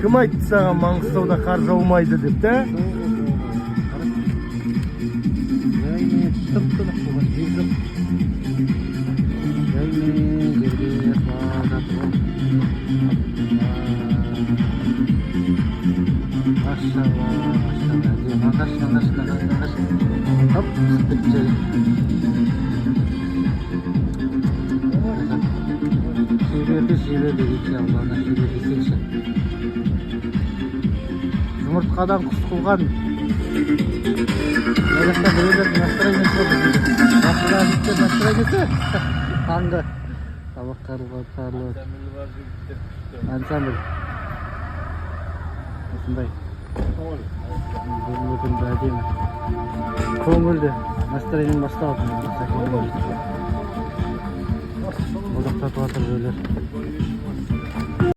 Кім айтты саған, Маңғыстауда қар жаумайды деп та? Жаймен тып тынық болған, жел жоқ. Жаймен жерге құлап жатыр ғой. Машалла, машалла, әдемі. Мынаны қарашы, мынаны қарашы, мынаны қарашы, мынаны қарашы. Хоп, түсіп кетті жерге. Шеберді, шебер дегенше, Алланы шебер десеңші. Жұмыртқадан құс қылған. Мына жақта біреулердің настроение сі бар. Бақыдағы жігіттердің настроение сі. Таңғы тамақ қарылып. Ансамбль. Осындай. Бүгінгі күнді әдемі. Көңілді настроение басталды. Одақтатып жатыр біреулер.